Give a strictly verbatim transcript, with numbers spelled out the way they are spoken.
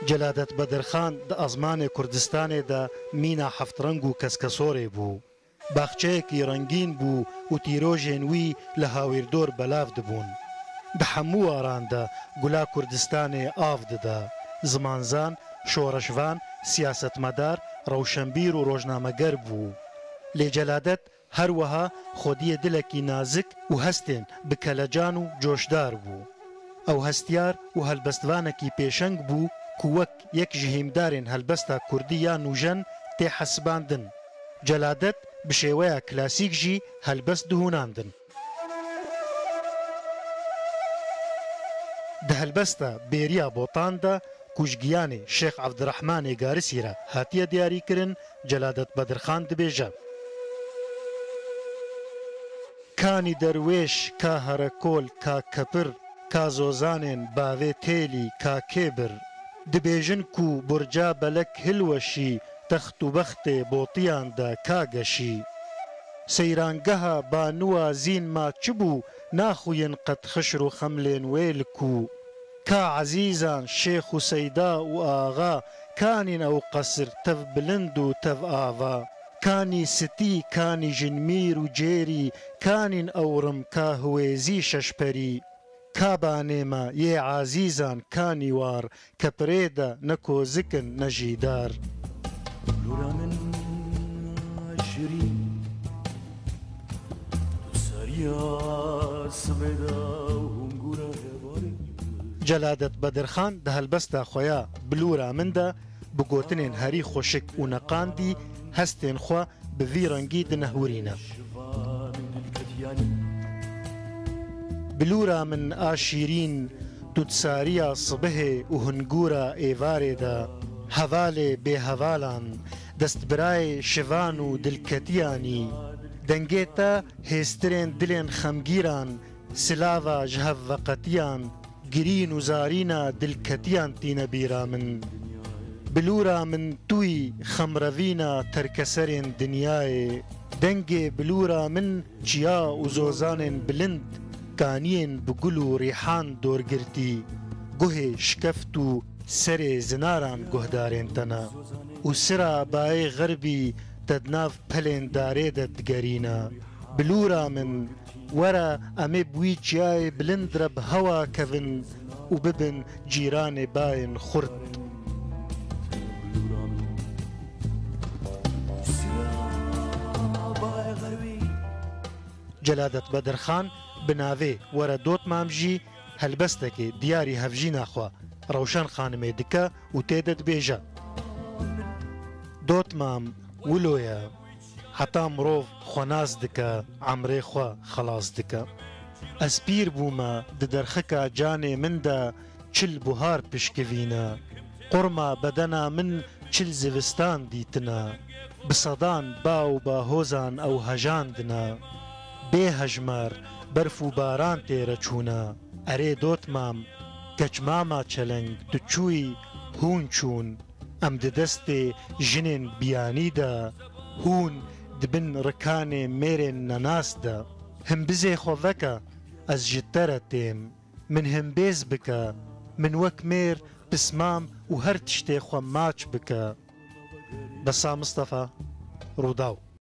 Celadet Bedirxan di ezmanê Kurdistanê de mîna heftreng û keskesorê bû. Baxçeyekî rengîn bû û tîrojên wî li hawîrdor belav dibûn. Di hemû waran de gula Kurdistanê av dida. Zimanzan, şoreşvan, siyasetmedar, rewşenbîr û rojnameger bû. Lê Celadet her wiha xwediyê dilekî nazik û hestên bi kelecan û coşdar bû. Ew hestiyar û helbestvanekî pêşeng bû ku wek yek ji hîmdarên helbesta kurdî ya nûjen tê hesibandin. Celadet bi şêweya klasîk jî helbest dihûnandin. Di helbesta Bêriya Botan de ku ji giyanê Şêx Evdirehmanê Garisî re hatiye diyarîkirin, Celadet Bedirxan dibêje: Kanî derwêş, ka herekol, ka kepir, ka zozanên bavê têlî, ka kêbir. Dibêjin ku burca belek hilweşî, text û bextê botiyan de ka geşî. Seyrangeha baniwa zîn ma çi bû, naxuyin qet xişr û xemlên wê li ku. Ka ezîzan, şêx û seyda û axa, kanîn ew qesir tev bilind û tev ava. Kanî sitî, kanî jinmîr û cêrî, kanîn ewrim ka hiwêzî şeşperî. Ka banê me yê ezîzan, kanî war, kepirê de ne kozik in ne jî dar. Lora min şirîn, tu sariya sibê de hûngûra hevalê. Celadet Bedirxan di helbesta xwe ya Bilûra Min de bi gotinên herî xweşik û neqandî hestên xwe bi vî rengî dinehwirîne. Bilûra min a şîrîn, tu di sariya sibihê û hingûra êvarê de, hevalê bêhevalan, destbirayê şivan û dilketiyan î. Dengê te hêstirên dilên xemgîran, silava ji hev veqetiyan, girîn û zarîna dilketiyan tîne bîra min. Bilûra min tu yî xemrevîna terkeserên dinyayê. Dengê bilûra min çiya û zozanên bilind, kaniyên bi gul û rîhan dorgirtî, guhê şikeft û serê zinaran guhdarên te ne. Û sira bayê xerbî te di nav pelên darê de digerîne. Bilûra min, were em ê bi wî çiyayê bilind re bi hewa kevin û bibin cîranê bayên xurt. Celadet Bedirxan bi navê Were Dotmam jî helbestekê diyarî hevjîna xwe Rewşen Xanimê dike û tê de dibêje: Dotmam wilo ye. Heta mirov xwe nas dike, emrê xwe xelas dike. Ez pîr bûme, di derxika canê min de çil buhar pişkivîne. Qurma bedena min çil zivistan dîtine. Bi sedan ba û bahozan ew hejandine. Bê hejmar berf û baran tê re çûne. Erê dotmam, keçmama çeleng tu çûyî, hûn çûn. Em di destê jinên biyanî de, hûn di bin rikanê mêrên nenas de. Himbizê xwe veke, ez ji te re têm. Min himbêz bike, min wek mêr pismam û her tiştê xwe maç bike. Besa Mistefa, Rûdaw.